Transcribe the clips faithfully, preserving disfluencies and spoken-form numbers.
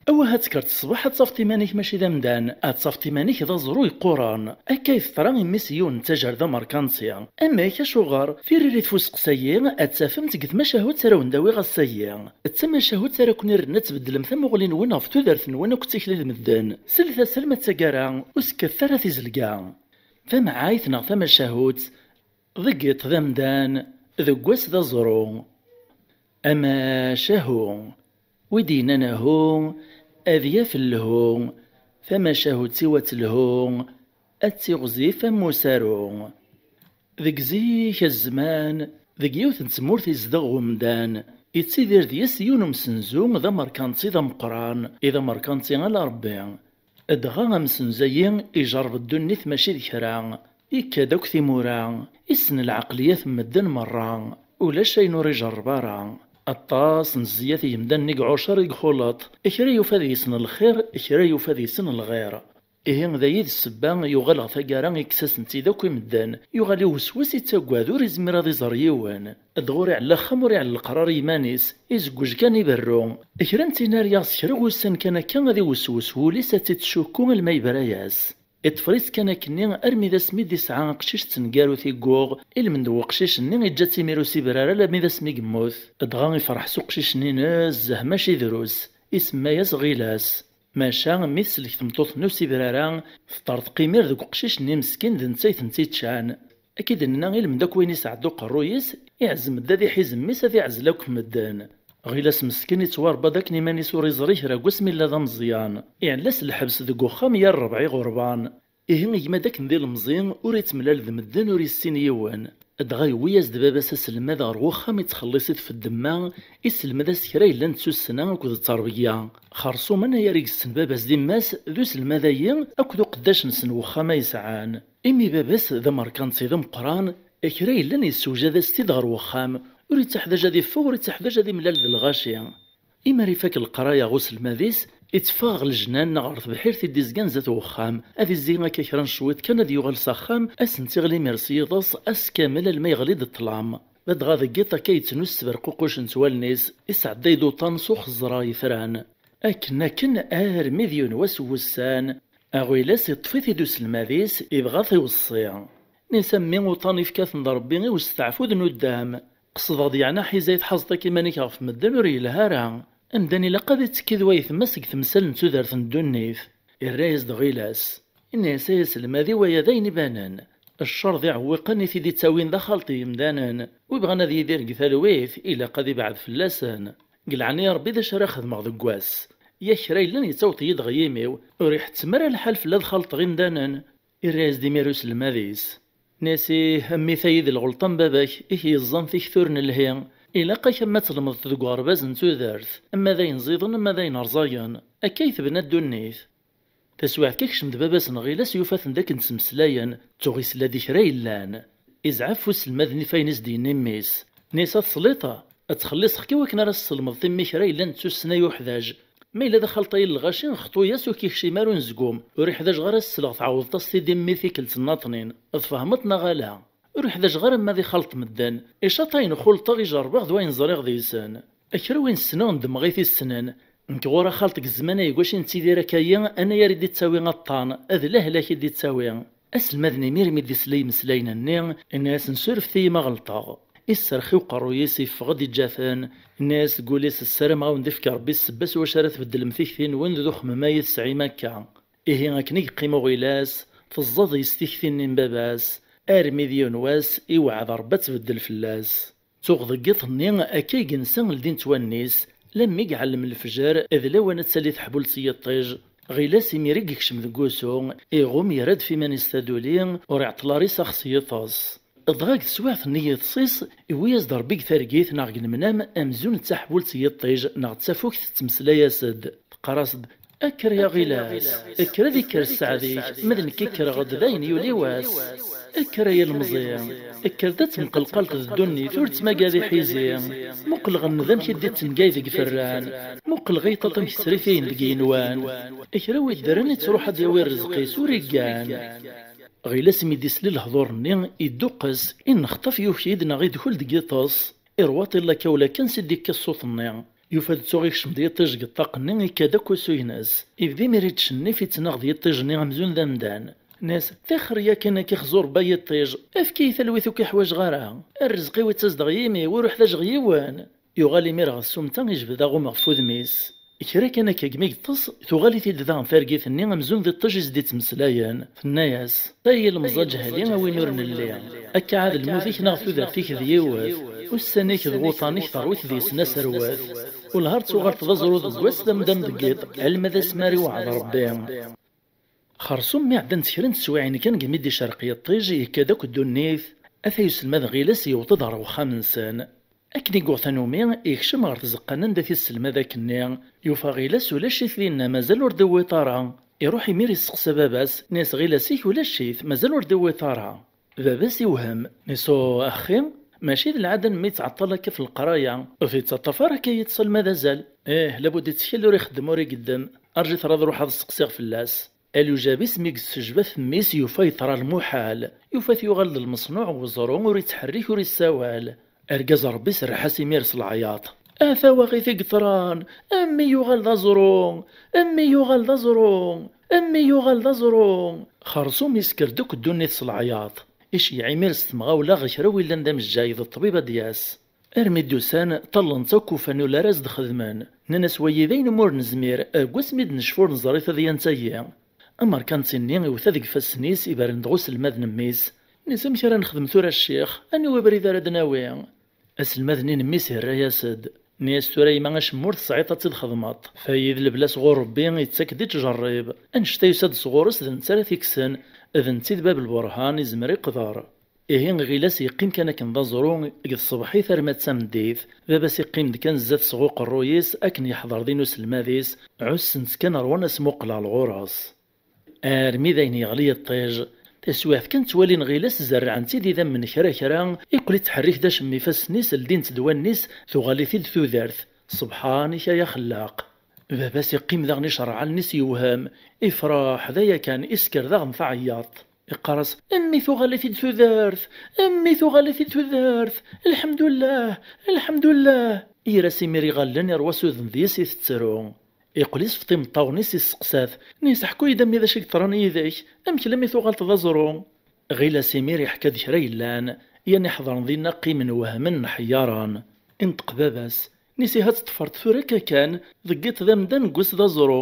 Awah, ad tekkreḍ ṣṣbeḥ ad tafeḍ iman-ik mačči d amdan, ad tafeḍ iman-ik d aẓru yeqquren. Akka i teḍra i mmi-s n yiwen n ttajer d amerkanti. Amek, acuɣer? Tiririt f useqsa-yi ad tt-tafemt deg tmacahut ara wen-d-awiɣ ass-agi. D tamacahut ara ken-irren ad tbeddlem tamuɣli-nwen ɣef tudert-nwen akked tikli d medden. Slet-as alma d taggara, ur sekkatet ara tizelga. Tamɛayt neɣ tamacahut, deg iṭ d amdan, deg wass d aẓru. Amacahu, wi d-yennan ahu, ad yaf lhu, tamacahut-iw ad telhu, ad tiɣzif am usaru. Deg zik zzman, deg yiwet n tmurt izdeɣ umdan, ittidir deg-s yiwen umsenzu d amerkanti d ameqqran, i d amerkanti ala Rebbi. Dɣa amsenzu-ayi ijerreb ddunit mačči d kra, ikka-d akk timura, issen lɛeqliyat n medden merra, ulac ayen ur ijerreb ara. Aṭas n zziyat n yemdanen i iɛucer i ixuleṭ, kra yufa deg-sen lxir, kra yufa deg-sen lɣir. Ihi d ayi d ssebba yuɣal ɣer taggara ikkes-asen-tt-id akk i medden, yuɣal iweswes, ittaggad, ur izmir ad iẓer yiwen. Dɣa ur iɛelli axxam, ur iɛelli leqrar i yiman-is, izewwej kan iberru. Kra n tin ar yaɣ s kra n wussan kan akka ad iweswes wul-is, ad tt-id-tcukku alma yebra-yas. Iṭṭfer-itt kan akkenni armi d asmi d-isɛa aqcic d tengarut i yuɣ, ilmend n weqcic-nni iǧǧa-tt imir ur s-ibrar alammi d asmi yemmut. Dɣa ifreḥ s uqcic-nni nezzeh mačči drus, isemma-yas Ɣilas. Maca mi teslek tmeṭṭut-nni ur s-ibrar ara, teṭṭerḍeq imir deg uqcic-nni meskin, d netta i tent-iččan. Akka i d-nenna, ilmend akk wayen isɛedda uqerruy-is, iɛzem-d ad iḥiz mmi-s ad iɛzel akk medden. Ɣilas meskin ittwarebba-d akken iman-is ur iẓri kra deg wasmi yella d ameẓyan. Iɛella s lḥebs deg uxxam yal rebɛa iɣurban. Ihi igma-d akken d ilemẓi, ur ittemlal d medden, ur issin yiwen. Dɣa yewwi-yas-d baba-s aselmad ɣer wexxam, ittxelliṣ-it f ddemma, iselmed-as kra yellan d tussna akked ttrebga. Xerṣum anagar i yessen baba-s d yemma-s, d uselmad-ayi akked uqeddac-nsen n wexxam ay sɛan. Imi baba-s d amerkanti d ameqqran, kra yellan yessewjad-as-t-id ɣer wexxam, ur ittaḥdaǧ ad iffeɣ, ur ittaḥdaǧ ad imlal d lɣaci. Imi ara ifak leqraya ɣer uselmad-is, itteffeɣ ɣer lejnan neɣ ɣer tebḥirt i d-izgan zdat wexxam, ad izzi akka kra n cwiṭ kan ad yuɣal s axxam, ad sen-tiɣli imir s yiḍes, ass kamel alma yeɣli-d ṭṭlam. Ladɣa deg yiḍ akka yettnus s berququc n wallen-is, isɛedday-d uṭan s uxeẓẓer yetran. Akken akken armi d yiwen wass n wussan, aɣilas iṭṭef-it-id uselmad-is, ibɣa ad t-iweṣṣi. Nni-as a mmi, uṭan ifka-ten-d Rebbi i usteɛfu d nuddam. Qesdeɣ-d yeɛni aḥiz ay tḥazeḍ akk iman-ik ɣef medden ur yelha ara. Amdan ilaq ad ittekki d wayetma seg temsal n tudert n ddunit. Irra-yas-d Ɣilas. Inna-yas ay aselmad-iw, aya d ayen ibanen. Ccer d iɛewwiqen i t-id-ittawin d axalṭ i yemdanen. Wi bɣan ad yidir deg talwit, ilaq ad ibɛed fell-asen. Deg leɛnaya Rebbi d acu ara xedmeɣ deg wass? Yak kra yellan yettaweḍ-iyi-d ɣer yimi-w, ur iḥettem ara lḥal fell-i ad xalṭeɣ imdanen. Irra-yas-d imir uselmad-is. Nni-as ih, a mmi tayi d lɣelṭa n baba-k, i k-yeẓẓan tikti ur nelhi. Ilaq-ak ama ad tlemdeḍ deg uɣerbaz n tudert, ama d ayen ẓiden, ama d ayen rẓagen. Akka i tebna ddunit. Taswiɛt kan kecm-d baba-s n Ɣilas yufa-ten d akken ttmeslayen, tuɣ isla-d i kra yellan. Izɛef uselmad-nni f ayen i s-d-yenna mmi-s. Nni-as a tesliḍ, ad ttxelliṣeɣ-k i wakken ara s-tesselmeḍ i mmi kra yellan d tussna i uḥdaǧ. Ma yella d axalṭ-ayi n lɣaci, xṭu-yas ur k-ikcim ara unezgum, ur iḥdaǧeɣ ara ad s-sleɣ tɛawdeḍ-as-t-id i mmi tikkelt nnaṭnin. Tfehmeḍ neɣ ala? Ur ḥdaǧeɣ ara ma ad ixalṭ medden. Icaṭ ayen xulṭeɣ i jerrbeɣ d wayen ẓriɣ deg-sen. Kra win ssneɣ ndemmeɣ i t-issnen. Nekk ɣur-i axalṭ deg zzman-agi wac i nettidir akka-yi, anagar i d-ittawi aṭṭan, d lehlak i d-ittawi. Aselmad-nni imir mi d-isla imeslayen-nni, inna-yasen surfet-iyi ma ɣelṭeɣ. Isserx i uqerruy-is, iffeɣ-d iǧǧa-ten. Inna-yas deg wul-is ssarameɣ a wen-d-ifk Rebbi ssebba s wacu ara tbeddlem tikti-nwen d uxemmem ay tesɛim akka. Ihi akken i yeqqim uɣilas, teẓẓad yes tikti-nni n baba-s, armi d yiwen wass iweɛɛed Rebbi ad tbeddel fell-as. Tuɣ deg yiḍ-nni akka i yensa ldint wallen-is, lammi iɛellem lefjer d lawan ad tali teḥbult n yiṭij. Ɣilas imir i yekcem deg wusu, iɣum yerra-d f iman-is taduli, ur iɛeṭṭel ara isax s yiṭes. Dɣa deg teswiɛt-nni n yiḍes-is, iwwi-yas-d Rebbi deg targit neɣ deg lemnam amzun d taḥbult n yiṭij neɣ d tafukt tettmeslay-as-d. Teqqar-as-d, kker ya Ɣilas, kker ad ikker sseɛd-ik, ma d nekk kkreɣ-d dayen yuli wass. Kker ay ilemẓi, kker-d ad temqelqaleḍ d ddunit ur ttmagad iḥizi. Muqel ɣer nnda amek i d-ittengay deg iferran. Muqel ɣiṭaṭ amek ttritiyen deg yigenwan. Kra wi ddren ittruḥ ad d-yawi rrezq-is ur iggan. Ɣilas mi d-isli lehdur-nni, idduqqes, inexṭaf yuki-d neɣ idkul deg yiṭes. Irwaṭ illa akka ula kan s i d-ikka ṣṣut-nni. Yufa-d tuɣ ikcem-d yiṭij deg ṭṭaq-nni, ikka-d akk usu-ines. Ibda imir ittcennif, ittnaɣ d yiṭij-nni amzun d amdan. Nna-yas: "Tixer yakan, ad k-ixzu Rebbi a yiṭij, efk-iyi talwit ur k-iḥwaǧeɣ ara. Rrezq-iw ittas-d ɣer yimi-w, ur uḥtaǧeɣ yiwen." Yuɣal imir ɣer tsumta, ijbed aɣum ɣef wudem-is. Kra kan akka, mi yeṭṭes, tuɣal-it-id daɣen targit-nni amzun d iṭij i s-d-ittmeslayen. Tenna-yas: "Ay ilemẓi aǧehli, a win ur nelli. Akka ɛad lmut-ik neɣ tudert-ik d yiwet. Ussan-ik d wuṭan-ik terwi-t deg-sen aserwet. Wellah ar tuɣaleḍ d aẓru deg wass, d amdan deg yiḍ, alma d asmar iweɛɛed Rebbi." Xersum mi ɛeddant kra n teswiɛin kan deg mi d-icerreq yiṭij, yekka-d akk ddunit, ata uselmad Ɣilas yewweḍ-d ɣer wexxam-nsen. Akken i yuɣ tanumi, yekcem ɣer tzeqqa n anda t-isselmad akkenni, yufa Ɣilas ulac-it dinna, mazal ur d-iwwiḍ ara. Iruḥ imir isteqsa baba-s, nna-yas: "Ɣilas-ik ulac-it, mazal ur d-iwwiḍ ara." Baba-s iwhem, nna-yas: "U axxi, mačči d lɛada n mmi yettɛeṭṭel akka f leqraya, ur t-yettaṭṭaf ara akka yiṭij alma d azal. Ih, labud ittkel ur ixeddem ur igeddem, arǧu-t ar ad ruḥeɣ ad steqsiɣ fell-as." Alujab-is mi yessejba-t mmi-s, yufa yeḍra lmuḥal, yufa-t yuɣal d lmeṣnuɛ n weẓru, ur ittḥerrik ur issawal. Argaz Rebbi iserreḥ-as imir s leɛyaḍ: "A tawaɣit i yeḍran! A mmi yuɣal d aẓru! A mmi yuɣal d aẓru! A mmi yuɣal d aẓru!" Xersum isker-d akk ddunit s leɛyaḍ. Iceyyeɛ imir s temɣawla ɣer kra wi llan d amejjay d ṭṭbib ad d-yas. Armi d-usan, ṭṭallen-tt akk, ufan ula ara as-d-xedmen. Nnan-as: "Wagi d ayen umi ur nezmir, deg wasmi d-necfa ur neẓri tadyant-agi." Amerkanti-nni iwet-d deg ifassen-is, iberren-d ɣer uselmad n mmi-s. Nna-yas: "Amek ara nexdem tura a ccix? Aniwa abrid ara d-nawi?" Aselmad-nni n mmi-s irra-yas-d. Nna-yas: "Tura a yemma, acemma ur tesɛiḍ ad tt-id-xedmeḍ. Tayi d lebla sɣur Rebbi, yettak-d i ttjerrib. Annect-a yusa-d sɣur-s, d netta ara t-ikksen, d netta i d bab lburhan, izmer iqder." Ihi Ɣilas yeqqim kan akken d aẓru, deg tṣebḥit arma d tameddit. Baba-s iqqim-d kan zdat-s ɣer uqerruy-is akken yeḥḍer din uselmad-is, ɛussen-tt kan, rwan asmuqel ɣer ɣur-s. Armi d ayen yeɣli yiṭij, taswiɛt kan ttwalin Ɣilas zerrɛen-tt-id idammen kra kra, iqqel ittḥerrik-d acemma ifassen-is, ldint-d wallen-is, tuɣal-it-id tudert. Ṣebḥan-ik ay axellaq! Baba-s iqqim daɣen icerreɛ allen-is yewhem, ifreḥ, d aya kan, isker daɣen taɛeyyaḍt. Iqqar-as: "A mmi tuɣal-it-id tudert! A mmi tuɣal-it-id tudert! Lḥemdullah! Lḥemdullah!" Ira-s imir iɣallen, iṛwa s udem deg-s, itettru. Iqqel isfeḍ imeṭṭawen-is, isteqsa-t, nna-yas: "Ḥku-yi-d a mmi d acu i yeḍran yid-k, amek lammi tuɣaleḍ d aẓru?" Ɣilas imir iḥka-d kra yellan, yan iḥeḍren dinna qqimen wehmen nḥeyyaren. Inṭeq baba-s, nna-yas: "Ihi ad teṭṭfeḍ tura akka kan, deg yiḍ d amdan, deg wass d aẓru?"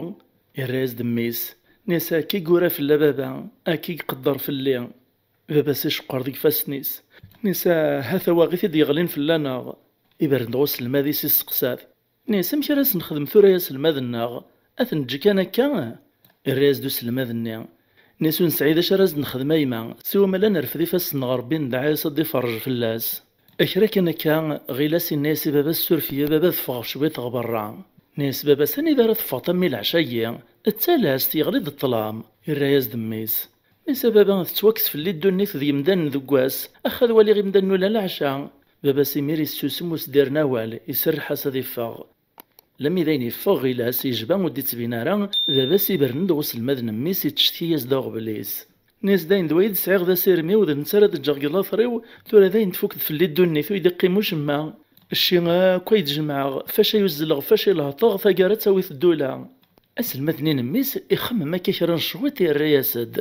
Irra-yas-d mmi-s, nna-yas: "Akka i yura fell-a baba, akka i iqedder fell-i." Baba-s iceqqer deg ifassen-is, nna-yas: "Ah, ha tawaɣit i d-yeɣlin fell-aneɣ." Ibren-d ɣer uselmad-is, isteqsa-t, nna-yas: "Amek ara s-nexdem tura ay aselmad-nneɣ? Ad t-neǧǧ kan akka?" Irra-yas-d uselmad-nni, nna-yas: "Ur nesɛi d acu ara s-d-nexdem a yemma, siwa ma la nerfed ifassen ɣer Rebbi, nedɛa-yas ad d-iferrej fell-as." Kra kan akka, Ɣilas inna-yas i baba-s: "Suref-iyi a baba, ad ffɣeɣ cwiṭ ɣer berra." Nna-yas baba-s: "Anida ara teffɣeḍ a mmi leɛca-agi? D talast, yeɣli-d ṭṭlam." Irra-yas-d mmi-s, nna-yas: "A baba, tettwakkes fell-i ddunit d yemdanen deg wass, ax ad waliɣ imdanen ula leɛca." Baba-s imir issusem ur s-d-irni awal, iserreḥ-as ad iffeɣ. Lammi d ayen yeffeɣ Ɣilas, yejba ur d-ittbin ara, baba-s ibren-d ɣer uselmad n mmi-s, ittcetki-yas-d aɣbel-is. Nna-yas: "D ayen d wayi d-sɛiɣ d asirem-iw, d netta ara d-ǧǧeɣ deg later-iw, tura d ayen tfuk-d fell-i ddunit, ur yi-d-iqqim ucemma. Cci akk ay d-jemɛeɣ, fac ay uzzleɣ, fac ay lehṭeɣ, taggara ad tawi teddula." Aselmad-nni n mmi-s ixemmem akka kra n cwiṭ, yerra-yas-d.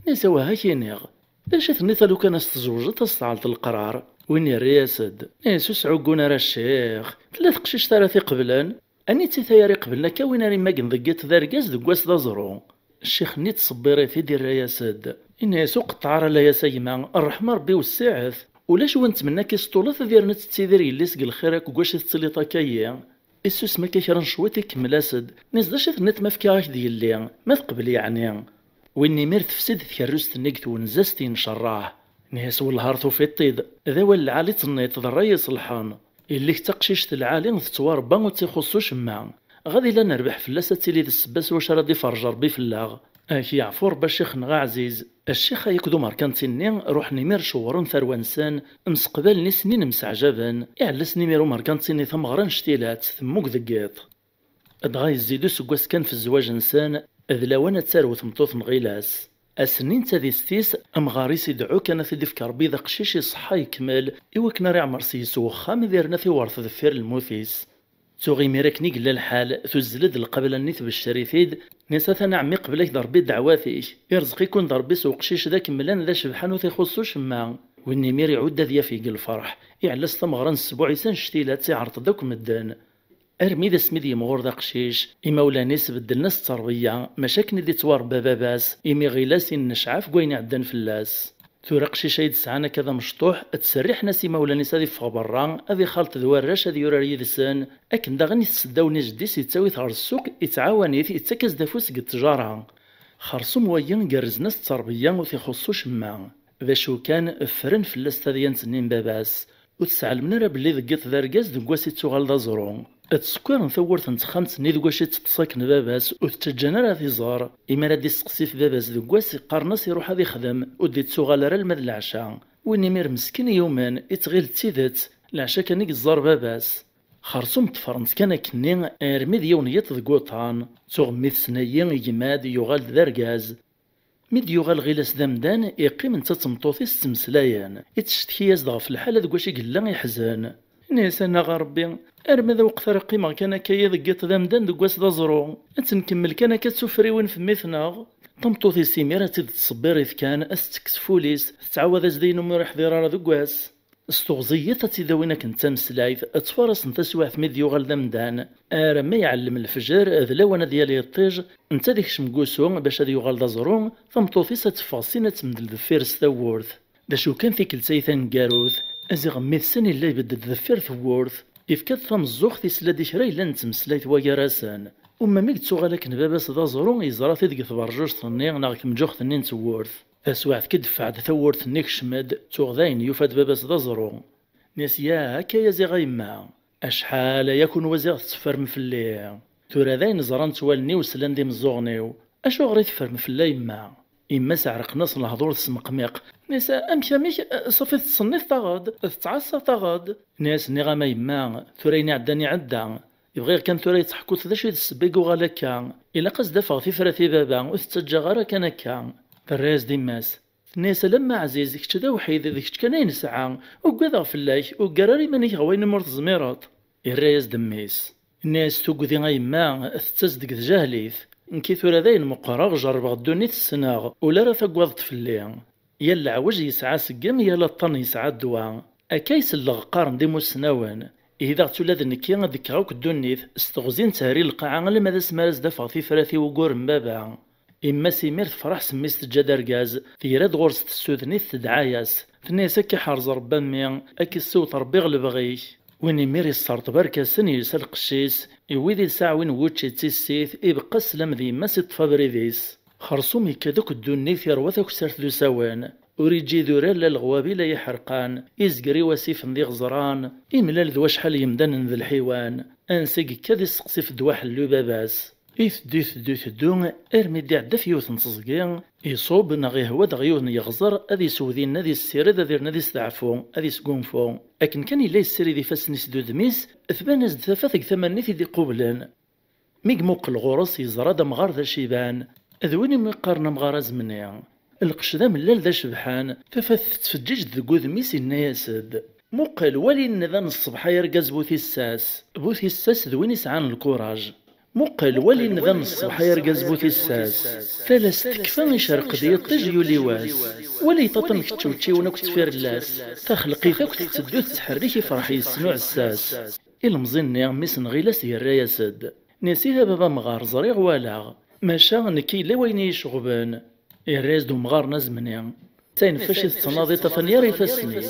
Nna-yas: "Awah, ad k-iniɣ. D acu i tenniḍ a lukan ad s-tzewǧeḍ, ad s-tɛelleḍ leqrar?" Win yerra-yas-d, nna-yas: "Ur sɛuggun ara a ccix. Tella teqcict ara t-iqeblen?" "Aniti-t ay ara iqeblen akka win ara imaggen deg yiḍ d argaz, deg wass d aẓru?" Ccix-nni ittṣebbir-it-id, irra-yas-d. Inna-yas: "Ur qeṭṭeɛ ara layas a gma, ṛṛeḥma Ṛebbi wessiɛet. Ulac win tmenna k-isṭulet ad yernu tettidir yelli-s deg lxir akk deg wacu i tettiliḍ akka-yi." Issusem akka kra n cwiṭ, ikemmel-as-d. Nna-yas: "D acu i tenniḍ ma fkiɣ-ak-d yelli? Ma teqbel yeɛni?" Win imir tefsi-d tkerrust-nni deg twenza-s, tincerreɛ. Nna-yas: "Wellah ar tufiḍ-t-id, d awal lɛali tenniḍ, d ṛṛay iṣelḥen. Yelli-k d taqcict lɛali, tettwaṛebba ur tt-ixuṣṣ ucemma. Ɣad ila nerbeḥ fell-as, ad tili d ssebba s wacu ara d-iferrej Ṛebbi fell-aɣ. Ad k-yeɛfu Ṛebbi a ccix-nneɣ aɛziz." Ccix-a akked umerkanti-nni ruḥen imir cewwren tarwa-nsen, mseqbalen i s-nnin mseɛjaben. Iɛella-sen imir umerkanti-nni tameɣra n cctilat, temmug deg yiḍ. Dɣa yezzi-d useggas kan f zzwaǧ-nsen, d lawan ad tarew tmeṭṭut n Ɣilas. Ass-nni n tadist-is, amɣar-is ideɛɛu kan ad t-id-ifk Ṛebbi d aqcic iṣeḥḥa ikmel, i wakken ara iɛmer s-yes wexxam, ad irnu ad t-iwret deffir lmut-is. Tuɣ imir akken i yella lḥal, tuzzel-d lqabla-nni tbeccer-it-id, nni-as: "Atan a ɛemmi, qbel-ak d Ṛebbi ddeɛwat-ik, irẓeq-iken-d Ṛebbi s uqcic d akemmlan d acebḥan ur t-ixuṣṣ ucemma." Win imir iɛudd ad yaf deg lferḥ, iɛella s tameɣra n ssbuɛ-is annect-ila, tt-iɛreḍ-d akk medden. Armi d asmi d-yimɣur d aqcic, imawlan-is beddlen-as tterbiya, maca akken i d-ittwaṛebba baba-s, imi ɣilas innecɛaf deg wayen iɛeddan fell-as. Tura aqcic ay d-sɛan akka d amecṭuḥ, ttserriḥen-as imawlan-is ad iffeɣ berra, ad ixalṭ d warrac, ad yurar yid-sen, akken daɣen i t-sseddawen i jeddi-s, yettawi-t ɣer ssuq, yettɛawan-it, yettak-as-d afus deg ttjara. Xersum wagi gerrzen-as tterbiya ur t-ixuṣṣ ucemma. D acu kan, ffren fell-as tadyant-nni n baba-s. Ur tesɛelmen ara belli deg yiḍ d argaz deg wass i ttuɣal d aẓru. Ttsekkiren tawwurt n texxamt-nni deg wacu i teṭṭes akken baba-s, ur t-ttaǧǧan ara ad t-iẓer. Imi ara d-isteqsit baba-s deg wass, qqaren-as iruḥ ad ixdem, ur d-ittuɣal ara alma d leɛca. Win imir meskin yumen, ittɣil d tidet, leɛca kan i yeẓẓar baba-s. Xersum ṭṭfren-tt kan akkenni armi d yiwen yiḍ deg wuṭan. Tuɣ mmi-tsen-ayi igma-d, yuɣal-d d argaz. Mi d-yuɣal ɣilas d amdan, iqqim netta d tmeṭṭut-is ttmeslayen. Ittcetki-yas-d ɣef lḥala deg wacu i yella iḥzen. Inna-yas: "Anaɣ a Rebbi, arma d aweqt ara qqimeɣ kan akka-yi deg yiḍ d amdan deg wass d aẓru, ad tt-nkemmel kan akka d tufriwin f mmi-tneɣ?" Tameṭṭut-is imir ad tt-id-tṣebbir-it kan, ad s-tekkes f wul-is, tettɛawad-as-d ayen umi ur iḥḍir ara deg wass. S teɣzi-yat ad tt-id-awin akken d tameslayt, ttfarasen taswiɛt mi d-yuɣal d amdan. Arma iɛellem lefjer, d lawan ad yali iṭij, netta ad ikcem deg wusu bac ad yuɣal d aẓru, tameṭṭut-is ad teffeɣ syin ad temdel deffir-s tawwurt. D acu kan, tikkelt-ayi taneggarut, aziɣ mmi-tsen yella ibedd-d deffir tewwurt. Ifka-d tameẓẓuɣt, isla-d i kra yellan d tmeslayt wagar-asen. Uma mi yettuɣal akken baba-s d aẓru, yeẓra-t-id deg tberjuct-nni neɣ deg temǧuxt-nni n tewwurt. Taswiɛt kan i d-teffeɣ-d tawwurt-nni, ikcem-d, tuɣ dayen yufa-d baba-s d aẓru. Nni-as: "Ya, akka-ya ziɣ a yemma. Acḥal aya kunwi ziɣ tetteffrem fell-i. Tura dayen ẓran-tt wallen-iw, slan-d imeẓẓuɣen-iw. Acuɣer i teffrem fell-i a yemma?" Yemma-s ɛerqen-as lehdur, tesmeqmiq. Nni-as: "Amek, amek, ṣafi tettṣennitet-aɣ-d, tettɛassaḍ-aɣ-d?" Nni-as: "Nniɣ-am a yemma, tura ayen iɛeddan iɛedda. Bɣiɣ kan tura ad yi-d-teḥkuḍ d acu i d ssebba i yuɣal akka. Ilaq ad s-d-afeɣ tifrat i baba, ur t-ttaǧǧaɣ ara kan akka." Terra-yas-d yemma-s. Tenna-yas: "Alamma ɛziz, kečč d awḥid, d kečč kan ay nesɛa. Ugadeɣ fell-ak, uggar ara iman-ik ɣer wayen umi ur tezmireḍ." Irra-yas-d mmi-s. Inna-yas: "Tugdi a yemma, tettas-d deg tjahlit. Nekki tura dayen meqqreɣ, jerrbeɣ ddunit ssneɣ, ula ara taggadeḍ fell-i. Yal leɛwej yesɛa aseggem, yal aṭṭan yesɛa ddwa. Akka i selleɣ qqaren-d imussnawen. Ihi daɣ ula d nekki ad d-kkeɣ akk ddunit, s teɣzi n tehri lqaɛa, alamma d asmi ara s-d-afeɣ tifrat i wugur n baba." Yemma-s imir tefreḥ s mmi-s, teǧǧa-d argaz, tegra-d ɣur-s, tessuden-it, tedɛa-yas. Tenna-yas: "Ad k-iḥrez Rebbi a mmi, ad k-issiweḍ Rebbi ɣer lebɣi-k." Win imir isserṭeb arkasen, yelsa lqecc-is, iwwi-d ilsa aɛwin n wučči d tissit, ibeqqa sslam d yemma-s, iṭṭef abrid-is. Xersum ikka-d akk ddunit, irwa takessart d usawen. Ur iǧǧi idurar la leɣwabi la iḥerqan, izger i wasifen d iɣeẓran, imlal d wacḥal yemdanen d lḥiwan. Ansi yekka d isteqsi f ddwa ḥellu i baba-s. Iteddu, iteddu, iteddu, armi d-iɛedda f yiwet n teẓgi, iṣub neɣ ihwa-d ɣer yiwen n yeɣẓer, ad isew dinna, ad issired, ad irnu ad isteɛfu, ad isgunfu. Akken kan yella yessirid ifassen-is d udem-is, tban-as-d tafat deg tama-nni i t-id-iqublen. Mi imuqel ɣur-s, yeẓra d amɣar d aciban, d win umi qqaren amɣar azemni. Lqecc d amellal d acebḥan, tafat tettfeǧǧiǧ-d deg wudem-is, yenna-yas-d: "Muqel, wali nnda n ṣṣbeḥ ay argaz bu tissas." Bu tissas d win isɛan lkuraj. "Muqel, wali nnda n ṣṣbeḥ ay argaz bu tissas. Talast tekfa, icerq-d yiṭij, yuli wass. Wali iṭaṭ amek ččewčiwen akk ttfirellas. Taxelqit akk tetteddu tettḥerrik, ifreḥ yes-sen uɛessas." Ilemẓi-nni, mmi-s n Ɣilas, yerra-yas-d. Nni-as: "Ih a baba amɣar, ẓriɣ, walaɣ. Maca nekk yella wayen i yi-iceɣben." Yerra-yas-d umɣar n azemni: "D tayen fac i tettnaḍiḍ, atan yar ifassen-ik."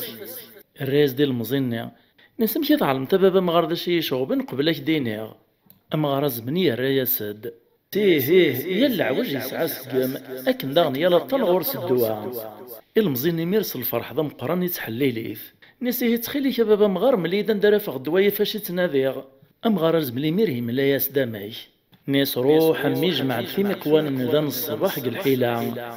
Yerra-yas-d ilemẓi-nni. Nni-as: "Amek i tɛelmeḍ a baba amɣar d acu i yi-iceɣben qbel ad k-d-iniɣ?" Amɣar azemni yerra-yas-d: "Ih, ih, yal leɛwej yesɛa aseggem, akken daɣen yal aṭṭan ɣur-s ddwa." Ilemẓi-nni imir s lferḥ d ameqqran ittḥellil-it. Nni-as: "Ihi ttxil-ik a baba amɣar, mel-iyi-d anda ara afeɣ ddwa-yi fac i ttnadiɣ." Amɣar azemni imir yemla-yas-d amek. Nni-as: "Ruḥ a mmi, jmeɛ-d timiqwa n nnda n ṣṣbeḥ deg lḥila,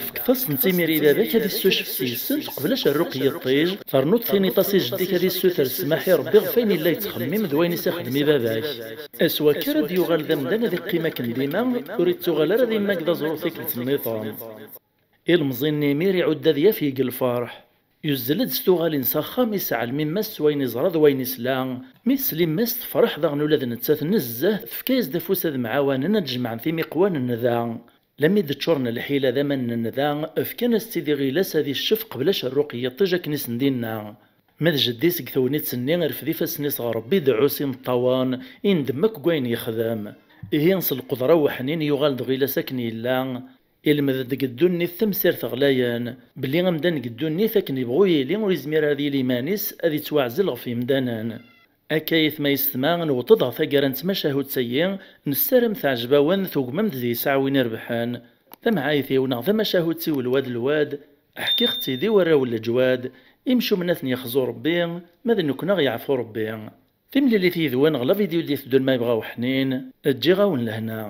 fket-asent imir i baba-k ad issucef s yis-sent qbel acerruq n yiṭij, ternuḍ tiniḍ-as i jeddi-k ad issuter ssmaḥ i Rebbi ɣef wayen yella yettxemmim d wayen i s-ixdem i baba-k. S wakka ara d-yuɣal d amdan, ad iqqim akken dima, ur ittuɣal ara d imag d aẓru tikkelt nniḍen." Ilemẓi-nni imir iɛudd ad yaf deg lferḥ. Yuzzel-d s tuɣalin s axxam, isɛel memmi-s s wayen iẓra d wayen isla. Mi tesla yemma-s tefreḥ daɣen ula d nettat nezzeh, tefka-yas-d afus ad mɛawanen ad jemɛen timiqwan n da. Lami d-ččuren lḥila d aman n da, fkan-as-tt-id iɣil-as ad iccef qbel acerruq n yiṭij akken i sen-d-inna. Ma d jeddi-s deg tewnit-nni irfed ifassen-is ɣer Rebbi, ideɛɛu s imeṭṭawen, indem akk deg wayen yexdem. Ihi s lqedra uḥnin yuɣal-d ɣil-as akken yella. Ilmed-d deg ddunit tamsirt ɣlayen, belli amdan deg ddunit akken yebɣu yili ur yezmir ara ad yili iman-is, ad yettwaɛzel ɣef yemdanen. Akka aytma yessetma, newweḍ-d ɣer taggara n tmacahut-agi, nessaram teɛjeb-awen, tugmem-d deg-s aɛwin irebḥen. Tamɛayt-iw neɣ tamacahut-iw lwad lwad, ḥkiɣ-tt-id i warraw n leǧwad, imcumen ad ten-yexzu Rebbi, ma d nekkni ad ɣ-yeɛfu Rebbi. Timlilit yid-wen ɣer la vidéo d-iteddun ma yebɣa uḥnin, ǧǧiɣ-awen lehna.